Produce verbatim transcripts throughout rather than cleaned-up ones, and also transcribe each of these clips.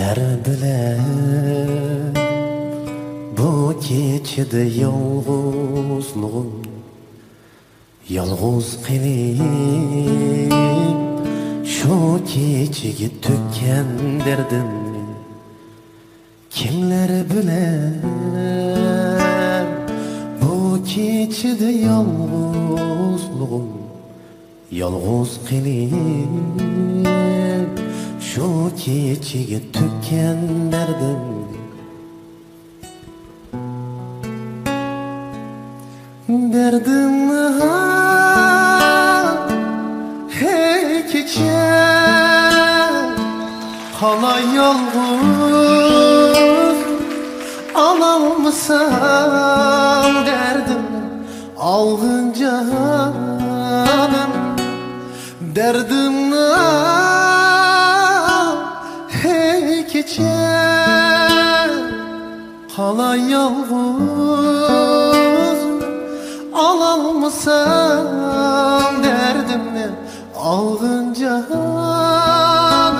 بىلەن بۇ كېچىدە يالغۇزلۇغۇم، يالغۇز قېلىپ، شۇ كېچىگە تۆككەن دەردىمنى كىملەر بىلەن؟ بۇ كېچىدە يالغۇزلۇغۇم، يالغۇز قېلىپ، شۇ كېچىگە تۆككەن دەردىم. دەردىم، ھەي كېچە، قالاي يالغۇز، ئالالمىسام دەردىمنى ئالغىن جانىم. دەردىمنى، ھەي كېچە، قالاي يالغۇز، ئالالمىسام دەردىمنى ئالغىن جانىم.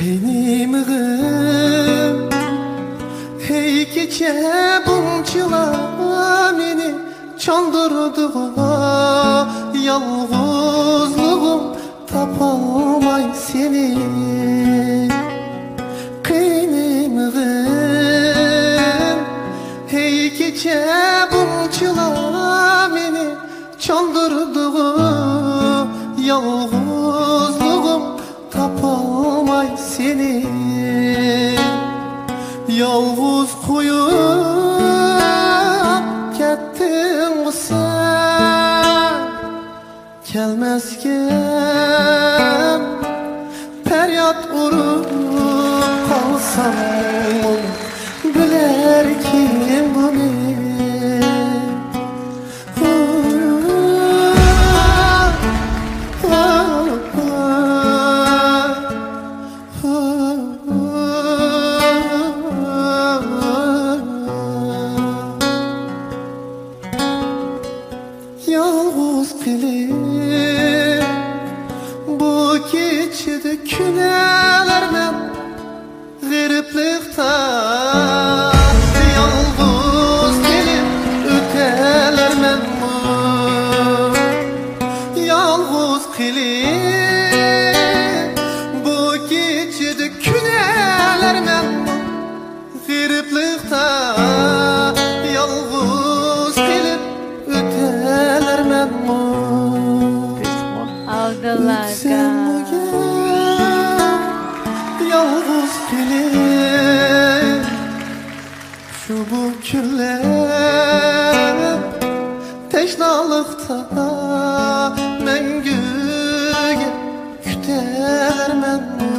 قېنىمغىم، ھەي كېچە بۇنچىلا مېنى چاندۇردىغۇ، يالغۇزلۇغۇم تاپالماي سېنى. قېنىمغىم، ھەي كېچە بۇنچىلا مېنى چاندۇردىغۇ، يالغۇزلۇغۇم تاپالماي سېنى. يالغۇز قويۇپ كەتتىڭغۇ سەن، كەلمەسكەن پەرياد ئۇرۇپ قالساممۇ، بىلەركىن بۇنى. يالغۇز قېلىپ، بۇ كېچىدە كۈنەلەرمەن غېرىبلىقتا. يالغۇز قېلىپ ئۆتەلەرمەنمۇ؟ يالغۇز قېلىپ، بۇ كېچىدە كۈنەلەرمەنمۇ؟ غېرىبلىقتا يالغۇز قېلىپ ئۆتەلەرمەنمۇ؟ ئالدىلارغا. ئۆتسەممۇ يالغۇز قېلىپ، شۇ بۇ كۈنلەر تەشنالىقتا مەڭگۈگە كۈتەلەرمەنمۇ؟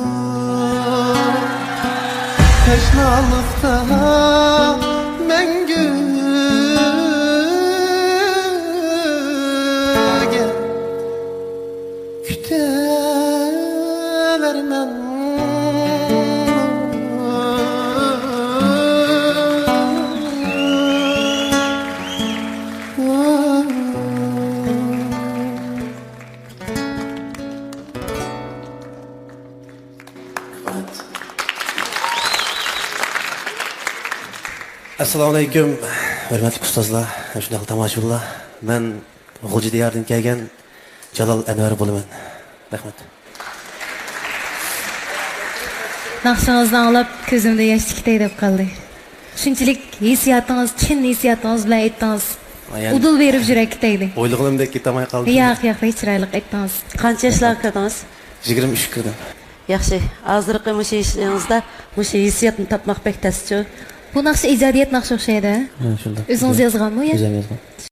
تەشنالىقتا مەڭگۈگە كۈتەلەرمەنمۇ؟ ئەسسالامۇئەلەيكۇم، ھۆرمەتلىك ئۇستازلار، شۇنداقلا تاماشىبىنلار. مەن غۇلجا دىيارىدىن كەلگەن جالال ئەنۋەر بولىمەن. رەھمەت. ناخشىڭىزنى ئاڭلاپ، كۆزۈمدە ياش تىكتەي دەپ قالدى. شۇنچىلىك ھېسسىياتىڭىز، چىن ھېسسىياتىڭىز بىلەن ئېيتتىڭىز. يەنى ئۇدۇل بېرىپ يۈرەككە تەگدى. ئويلىغىنىمدەك كېتەلمەي قالدىم. ياق، ياق، بەك چىرايلىق ئېيتتىڭىز. قانچە ياشلارغا كىردىڭىز؟ يىگىرمە ئۈچكە كىردىم. ياخشى. ھازىرقى مۇشۇ ئىشىڭىزدا مۇشۇ ھېسسىياتنى تاپماق بەك تەسچۇ. بۇ ناخشا ئىجادىيەت ناخشا ئوخشايدۇ، ھە؟ ھە، شۇنداق. ئۆزىڭىز يازغانمۇ يا؟ ئۆزۈم يازغان.